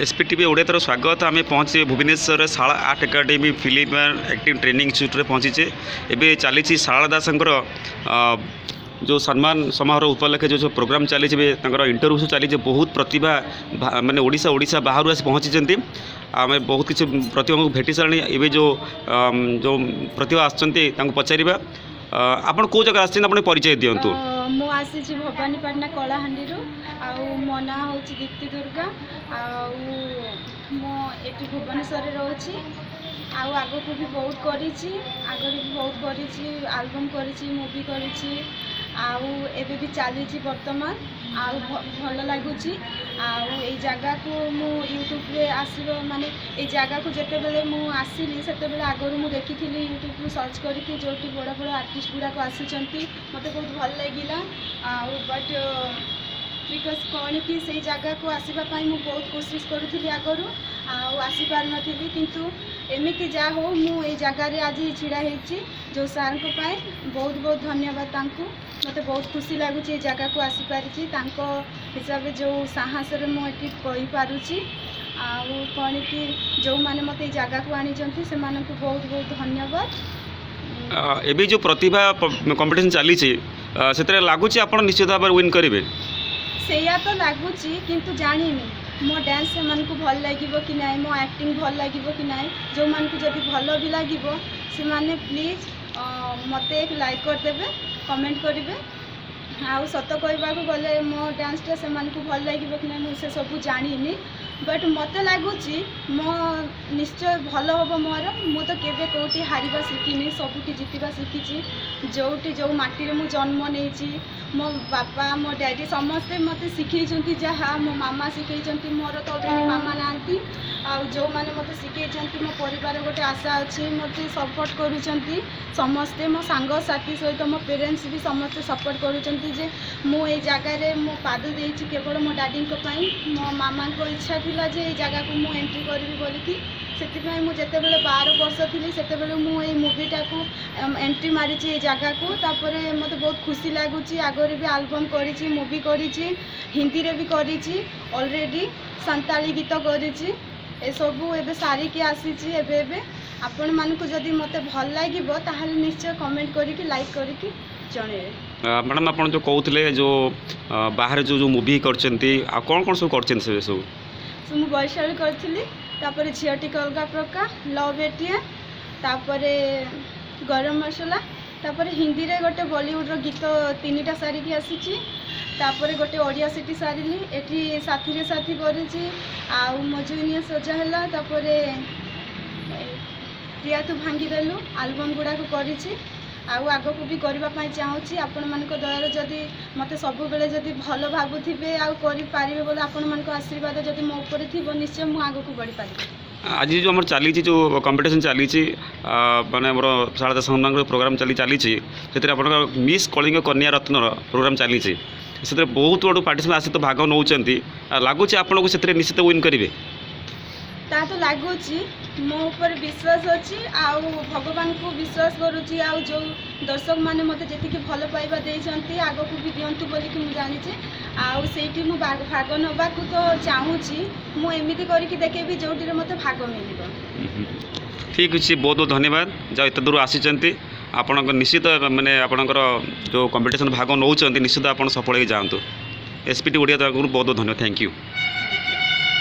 S P T ଭି ଓଡ଼ିଆ ତରଫ ସ୍ୱାଗତ। ଆମେ ପହଞ୍ଚି Bhubaneswar Sarala art academy film and acting training ଇନଷ୍ଟିଚ୍ୟୁଟ୍ରେ ପହଞ୍ଚିଛେ। ଏବେ ଚାଲିଛି ଶାରଳା ଦାସଙ୍କର ଯେଉଁ ସମ୍ମାନ ସମାରୋହ ଉପଲକ୍ଷେ ଯେଉଁ ସବୁ ପ୍ରୋଗ୍ରାମ୍ ଚାଲିଛି, ଏବେ ତାଙ୍କର ଇଣ୍ଟରଭ୍ୟୁ ସବୁ ଚାଲିଛି। ବହୁତ ପ୍ରତିଭା ମାନେ ଓଡ଼ିଶା ଓଡ଼ିଶା ବାହାରୁ ଆସି ପହଞ୍ଚିଛନ୍ତି। ଆମେ ବହୁତ କିଛି ପ୍ରତିଭାଙ୍କୁ ଭେଟି ସାରିଲେଣି। ଏବେ ଯେଉଁ ପ୍ରତିଭା ଆସିଛନ୍ତି, ତାଙ୍କୁ ପଚାରିବା। ଆପଣ କେଉଁ ଜାଗାରେ ଆସିଛନ୍ତି? ଆପଣ ପରିଚୟ ଦିଅନ୍ତୁ। ମୁଁ ଆସିଛି ଭବାନୀପାଟଣା, କଳାହାଣ୍ଡିରୁ ଆଉ ମୋ ନାଁ ହେଉଛି ଦୀପ୍ତି ଦୁର୍ଗା ଆଉ ମୁଁ ଏଠି ଭୁବନେଶ୍ୱରରେ ରହୁଛି। ଆଉ ଆଗକୁ ବି ବହୁତ କରିଛି, ଆଗରୁ ବି ବହୁତ କରିଛି, ଆଲବମ୍ କରିଛି, ମୁଭି କରିଛି ଆଉ ଏବେ ବି ଚାଲିଛି ବର୍ତ୍ତମାନ। ଆଉ ଭଲ ଲାଗୁଛି। ଆଉ ଏଇ ଜାଗାକୁ ମୁଁ ୟୁଟ୍ୟୁବରେ ଆସିବ, ମାନେ ଏଇ ଜାଗାକୁ ଯେତେବେଳେ ମୁଁ ଆସିଲି, ସେତେବେଳେ ଆଗରୁ ମୁଁ ଦେଖିଥିଲି ୟୁଟ୍ୟୁବରୁ ସର୍ଚ୍ଚ କରିକି, ଯେଉଁଠି ବଡ଼ ବଡ଼ ଆର୍ଟିଷ୍ଟ ଗୁଡ଼ାକ ଆସୁଛନ୍ତି। ମୋତେ ବହୁତ ଭଲ ଲାଗିଲା। ଆଉ ବଟ୍ because କ'ଣ କି ସେଇ ଜାଗାକୁ ଆସିବା ପାଇଁ ମୁଁ ବହୁତ କୋସିସ କରୁଥିଲି ଆଗରୁ ଆଉ ଆସିପାରୁନଥିଲି। କିନ୍ତୁ ଏମିତି ଯାହା ହଉ, ମୁଁ ଏଇ ଜାଗାରେ ଆଜି ଛିଡ଼ା ହେଇଛି ଯେଉଁ ସାର୍ଙ୍କ ପାଇଁ, ବହୁତ ବହୁତ ଧନ୍ୟବାଦ ତାଙ୍କୁ। ମୋତେ ବହୁତ ଖୁସି ଲାଗୁଛି ଏଇ ଜାଗାକୁ ଆସିପାରିଛି, ତାଙ୍କ ହିସାବରେ ଯେଉଁ ସାହସରେ ମୁଁ ଏଠି କହିପାରୁଛି। ଆଉ କ'ଣ କି ଯେଉଁମାନେ ମୋତେ ଏଇ ଜାଗାକୁ ଆଣିଛନ୍ତି, ସେମାନଙ୍କୁ ବହୁତ ବହୁତ ଧନ୍ୟବାଦ। ଏବେ ଯେଉଁ ପ୍ରତିଭା କମ୍ପିଟିସନ୍ ଚାଲିଛି, ସେଥିରେ ଲାଗୁଛି ଆପଣ ନିଶ୍ଚିତ ଭାବରେ ୱିନ୍ କରିବେ? ସେଇଆ ତ ଲାଗୁଛି, କିନ୍ତୁ ଜାଣିନି ମୋ ଡ୍ୟାନ୍ସ ସେମାନଙ୍କୁ ଭଲ ଲାଗିବ କି ନାହିଁ, ମୋ ଆକ୍ଟିଂ ଭଲ ଲାଗିବ କି ନାହିଁ। ଯେଉଁମାନଙ୍କୁ ଯଦି ଭଲ ବି ଲାଗିବ, ସେମାନେ ପ୍ଲିଜ୍ ମୋତେ ଏକ ଲାଇକ୍ କରିଦେବେ, କମେଣ୍ଟ କରିବେ। ଆଉ ସତ କହିବାକୁ ଗଲେ ମୋ ଡ୍ୟାନ୍ସଟା ସେମାନଙ୍କୁ ଭଲ ଲାଗିବ କି ନାହିଁ, ମୁଁ ସେସବୁ ଜାଣିନି। ବଟ୍ ମୋତେ ଲାଗୁଛି ମୋ ନିଶ୍ଚୟ ଭଲ ହେବ ମୋର। ମୁଁ ତ କେବେ କେଉଁଠି ହାରିବା ଶିଖିନି, ସବୁଠି ଜିତିବା ଶିଖିଛି। ଯେଉଁଠି ଯେଉଁ ମାଟିରେ ମୁଁ ଜନ୍ମ ନେଇଛି, ମୋ ବାପା, ମୋ ଡ୍ୟାଡ଼ି ସମସ୍ତେ ମୋତେ ଶିଖେଇଛନ୍ତି ଯାହା, ମୋ ମାମା ଶିଖେଇଛନ୍ତି। ମୋର ତ ଅଲରେଡ଼ି ମାମା ନାହାନ୍ତି। ଆଉ ଯେଉଁମାନେ ମୋତେ ଶିଖେଇଛନ୍ତି, ମୋ ପରିବାର ଗୋଟେ ଆଶା ଅଛି, ମୋତେ ସପୋର୍ଟ କରୁଛନ୍ତି ସମସ୍ତେ। ମୋ ସାଙ୍ଗସାଥି ସହିତ ମୋ ପେରେଣ୍ଟସ୍ ବି ସମସ୍ତେ ସପୋର୍ଟ କରୁଛନ୍ତି ଯେ ମୁଁ ଏଇ ଜାଗାରେ ମୁଁ ପାଦ ଦେଇଛି କେବଳ ମୋ ଡାଡ଼ିଙ୍କ ପାଇଁ। ମୋ ମାମାଙ୍କ ଇଚ୍ଛା ଥିଲା ଯେ ଏଇ ଜାଗାକୁ ମୁଁ ଏଣ୍ଟ୍ରି କରିବି ବୋଲିକି। ସେଥିପାଇଁ ମୁଁ ଯେତେବେଳେ 12 ବର୍ଷ ଥିଲି, ସେତେବେଳେ ମୁଁ ଏଇ ମୁଭିଟାକୁ ଏଣ୍ଟ୍ରି ମାରିଛି ଏଇ ଜାଗାକୁ। ତାପରେ ମୋତେ ବହୁତ ଖୁସି ଲାଗୁଛି। ଆଗରେ ବି ଆଲବମ୍ କରିଛି, ମୁଭି କରିଛି, ହିନ୍ଦୀରେ ବି କରିଛି ଅଲରେଡ଼ି, ସାନ୍ତାଳୀ ଗୀତ କରିଛି। ଏସବୁ ଏବେ ସାରିକି ଆସିଛି ଏବେ ଏବେ। ଆପଣମାନଙ୍କୁ ଯଦି ମୋତେ ଭଲ ଲାଗିବ, ତାହେଲେ ନିଶ୍ଚୟ କମେଣ୍ଟ କରିକି, ଲାଇକ୍ କରିକି ଜଣେଇବେ। ମ୍ୟାଡ଼ାମ୍, ଆପଣ ଯେଉଁ କହୁଥିଲେ, ଯେଉଁ ବାହାରେ ଯେଉଁ ଯେଉଁ ମୁଭି କରିଛନ୍ତି ଆଉ କ'ଣ କ'ଣ ସବୁ କରିଛନ୍ତି ସେ ସବୁ? ସୋ ମୁଁ ବୈଶାଳୀ କରିଥିଲି, ତାପରେ ଝିଅ ଟିକେ ଅଲଗା ପ୍ରକାର, ଲଭ୍ ଏଟିଏମ୍, ତାପରେ ଗରମ ମସଲା, ତାପରେ ହିନ୍ଦୀରେ ଗୋଟେ ବଲିଉଡ଼ର ଗୀତ ତିନିଟା ସାରିକି ଆସିଛି। ତାପରେ ଗୋଟେ ଓଡ଼ିଆ ସିଟି ସାରିଲି। ଏଠି ସାଥିରେ ସାଥି କରିଛି ଆଉ ମଜୁନିଆ ସଜା ହେଲା, ତାପରେ ପ୍ରିୟା ତୁ ଭାଙ୍ଗିଦେଲୁ, ଆଲବମ୍ ଗୁଡ଼ାକ କରିଛି ଆଉ ଆଗକୁ ବି କରିବା ପାଇଁ ଚାହୁଁଛି। ଆପଣମାନଙ୍କ ଦୟାରୁ ଯଦି ମୋତେ ସବୁବେଳେ ଯଦି ଭଲ ଭାବୁଥିବେ ଆଉ କରିପାରିବେ ବୋଲି ଆପଣମାନଙ୍କ ଆଶୀର୍ବାଦ ଯଦି ମୋ ଉପରେ ଥିବ, ନିଶ୍ଚୟ ମୁଁ ଆଗକୁ ବଢ଼ିପାରିବି। ଆଜି ଯେଉଁ ଆମର ଚାଲିଛି, ଯେଉଁ କମ୍ପିଟିସନ୍ ଚାଲିଛି, ମାନେ ଆମର ଶାରଳା ଦାସ ସମ୍ମାନଙ୍କର ପ୍ରୋଗ୍ରାମ୍ ଚାଲିଛି, ସେଥିରେ ଆପଣଙ୍କର ମିସ୍ କଳିଙ୍ଗ କନ୍ୟା ରତ୍ନର ପ୍ରୋଗ୍ରାମ୍ ଚାଲିଛି। ସେଥିରେ ବହୁତ ବଡ଼ ପାର୍ଟିସିପେଣ୍ଟ ଆସି ତ ଭାଗ ନେଉଛନ୍ତି। ଲାଗୁଛି ଆପଣଙ୍କୁ ସେଥିରେ ନିଶ୍ଚିତ ୱିନ୍ କରିବେ? ତା ତ ଲାଗୁଛି, ମୋ ଉପରେ ବିଶ୍ୱାସ ଅଛି ଆଉ ଭଗବାନଙ୍କୁ ବିଶ୍ୱାସ କରୁଛି। ଆଉ ଯେଉଁ ଦର୍ଶକମାନେ ମୋତେ ଯେତିକି ଭଲ ପାଇବା ଦେଇଛନ୍ତି, ଆଗକୁ ବି ଦିଅନ୍ତୁ ବୋଲିକି ମୁଁ ଜାଣିଛି। ଆଉ ସେଇଠି ମୁଁ ଭାଗ ନେବାକୁ ତ ଚାହୁଁଛି। ମୁଁ ଏମିତି କରିକି ଦେଖେଇବି ଯେଉଁଥିରେ ମୋତେ ଭାଗ ମିଳିବ। ଠିକ୍ ଅଛି, ବହୁତ ବହୁତ ଧନ୍ୟବାଦ। ଯାହା ଏତେ ଦୂର ଆସିଛନ୍ତି, ଆପଣଙ୍କ ନିଶ୍ଚିତ ମାନେ ଆପଣଙ୍କର ଯେଉଁ କମ୍ପିଟିସନ୍ ଭାଗ ନେଉଛନ୍ତି, ନିଶ୍ଚିତ ଆପଣ ସଫଳ ହେଇକି ଯାଆନ୍ତୁ। ଏସ୍ ପି ଟି ଓଡ଼ିଆ ତରଫରୁ ବହୁତ ବହୁତ ଧନ୍ୟବାଦ। Thank you.